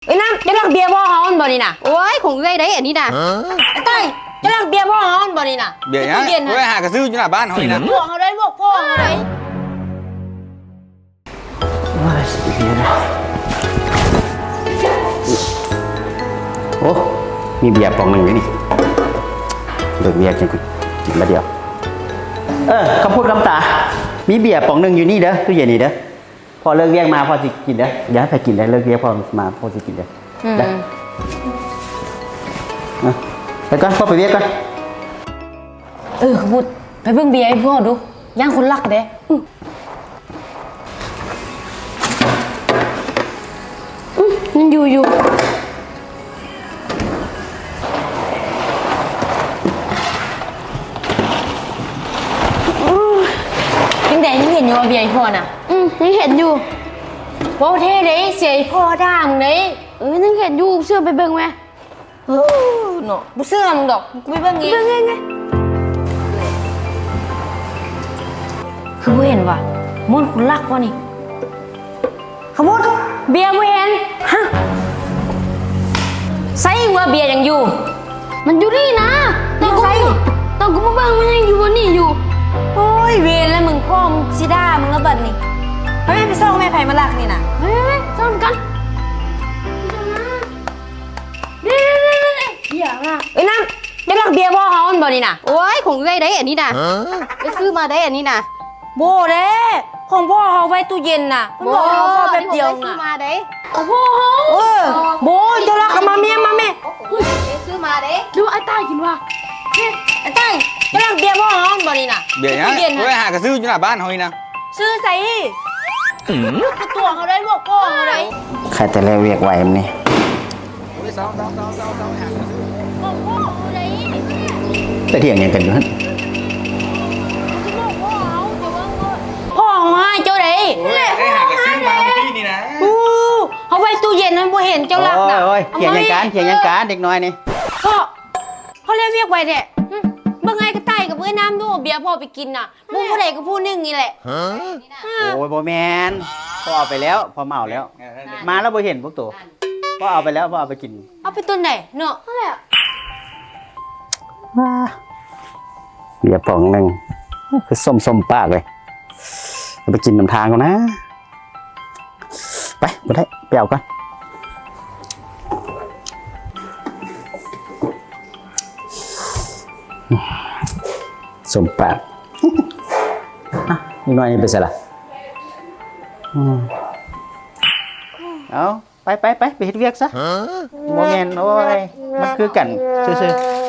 ເອີຍ ນ້ຳ ເຈົ້າລັກເບຍພໍ່ເຮົາຫັ້ນບໍ່ນີ້ນະ? ໂອ້ຍ ຂອງເອື້ອຍໃດ໋ອັນນີ້ນະ. ຮະ? ເອີຍ ຕາຍ ເຈົ້າລັກເບຍພໍ່ເຮົາຫັ້ນບໍ່ນີ້ນະ? ເບຍຫຍັງ? ຕູ້ເຢັນ ໂອ້ຍ ຫາກະຊື້ຢູ່ໜ້າບ້ານເຮົານີ້ນະ. ພວກເຮົາໄດ້ ພວກພໍ່ເຮົາໄດ້. ໂອ້ຍ ມີເບຍປ໋ອງໜຶ່ງຢູ່ນີ້ ເລີກວຽກຈັ່ງກິນບາດດຽວ. ເອີ ຄຳພຸດຄຳຕາ ມີເບຍປ໋ອງໜຶ່ງຢູ່ນີ້ເດີ ຕູ້ເຢັນນີ້ເດີ. ພໍ່ເລີກວຽກມາ ພໍ່ຊິກິນເດີ ຢ່າໃຫ້ໃຜກິນເດີ ເລີກວຽກພໍ່ມາ ພໍ່ຊິກິນເດີ. ອືມ ໄປກ່ອນ ພໍ່ໄປວຽກກ່ອນ. ເອີ ຂະບຸດ ໄປເບິ່ງເບຍໃຫ້ພໍ່ດູ ຢ້ານຄົນລັກເດ້. ອື ອື ຍັງຢູ່ຢູ່. ຈັ່ງໃດ ຍັງເຫັນຢູ່ບໍ່ເບຍພໍ່ນະ? ອື ຍັງເຫັນຢູ່. ເວົ້າແທ້ເດ້ ເສຍພໍ່ດ່າມຶງເດ້. ເອີ ຍັງເຫັນຢູ່ ເຊື່ອໄປເບິ່ງແມ. ເອີ ເນາະ ບໍ່ເຊື່ອມຶງດອກ ກູໄປເບິ່ງເອງ ເບິ່ງເອງເລີຍ. ຄືບໍ່ເຫັນວະ ມ່ວນຄົນລັກວະນີ້. ຂະມຸດ ເບຍບໍ່ເຫັນ. ຮະ? ໃສວ່າເບຍຍັງຢູ່? ມັນຢູ່ນີ້ນະ ຕອນກູ ຕອນກູມາເບິ່ງມັນຍັງຢູ່ບ່ອນນີ້ຢູ່. ໂອ້ຍ ເວນແລ້ວມຶງ ພໍ່ມຶງຊິດ່າມຶງລະບັດນີ້. ໄປ ໄປສ່ອງແມ່ ໃຜມາລັກນີ້ນະ. ໄປ ໄປ ໄປ ສ່ອງກັນ. ເບຍ ເບຍ ເບຍ ເບຍ ອີຫຍັງນະ? ເອີຍ ນ້ຳ ເຈົ້າລັກເບຍພໍ່ເຮົາຫັ້ນບໍ່ນີ້ນະ? ໂອ້ຍ ຂອງເອື້ອຍໃດ໋ອັນນີ້ນະ. ຮະ? ໄປຊື້ມາໃດ໋ອັນນີ້ນະ. ບໍ່ເດ້ ຂອງພໍ່ເຮົາໄວ້ຕູ້ເຢັນນະ ເພິ່ນບອກໃຫ້ເຮົາເຂົ້າແປັບດຽວນະ. ຂອງພໍ່ເຮົາ ເອີ ບໍ່ ເຈົ້າລັກເອົາມາແມ່ ມາແມ່. ໄປຊື້ມາເດ້ ຫຼືວ່າອ້າຍຕາຍກິນວະ? ອ້າຍຕາຍ ເຈົ້າລັກເບຍພໍ່ເຮົາຫັ້ນບໍ່ນີ້ນະ? ເບຍຫຍັງ? ຕູ້ເຢັນນະ. ໂອ້ຍ ຫາກະຊື້ຢູ່ໜ້າບ້ານເຮົານີ້ນະ. ຊື້ໃສ? ອືມ ກະຕົວເຮົາໄດ້ ພວກພໍ່ເຮົາໄດ້. ໃຄແຕ່ແລກວຽກໄວມື້ນີ້. ໄປຖຽງຫຍັງກັນຢູ່ຫັ້ນ? ພໍ່ເຮົາໃຫ້ເຈົ້າໃດ໋. ໂອ້ຍ ໄດ້ຫາກະຊື້ມາມື້ກີ້ນີ້ນະ. ອູ້ ເຮົາໄວ້ຕູ້ເຢັນຫັ້ນບໍ່ເຫັນເຈົ້າລັກນະ. ໂອ້ຍ ຖຽງຫຍັງກັນ ຖຽງຫຍັງກັນ ເດັກນ້ອຍນີ້. ພໍ່ ພໍ່ແລກວຽກໄວແທ້. ຫຶ ເບິ່ງອ້າຍກະຕ່າຍກັບເອື້ອຍນ້ຳດູ ເອົາເບຍພໍ່ໄປກິນນະ. ບໍ່ຜູ້ໃດກໍຜູ້ໜຶ່ງນີ້ແຫຼະ. ຮະ? ໂອ້ຍ ບໍ່ແມ່ນ ພໍ່ເອົາໄປແລ້ວ ພໍ່ເໝົາແລ້ວ. ເອີ ມາແລ້ວບໍ່ເຫັນພວກໂຕ ພໍ່ເອົາໄປແລ້ວ ພໍ່ເອົາໄປກິນ. ເອົາໄປຕອນໃດເນາະ? ຫັ້ນແຫຼະ. ວ້າ ເບຍປ໋ອງໜຶ່ງ ຄືສົ້ມໆປາກເລີຍ. ເອົາໄປກິນນຳທາງກ່ອນນະ. ໄປ ບໍ່ໄດ້ ໄປເອົາກ່ອນ. ສົ້ມປາກ. ອ່ະ ອີກໜ້ອຍນີ້ໄປໃສລະ? ອືມ ເອົາ ໄປ ໄປ ໄປ ໄປເຮັດວຽກຊະ. ບໍ່ແມ່ນ ໂອ້ຍ ມັນຄືກັນຊື່ໆ.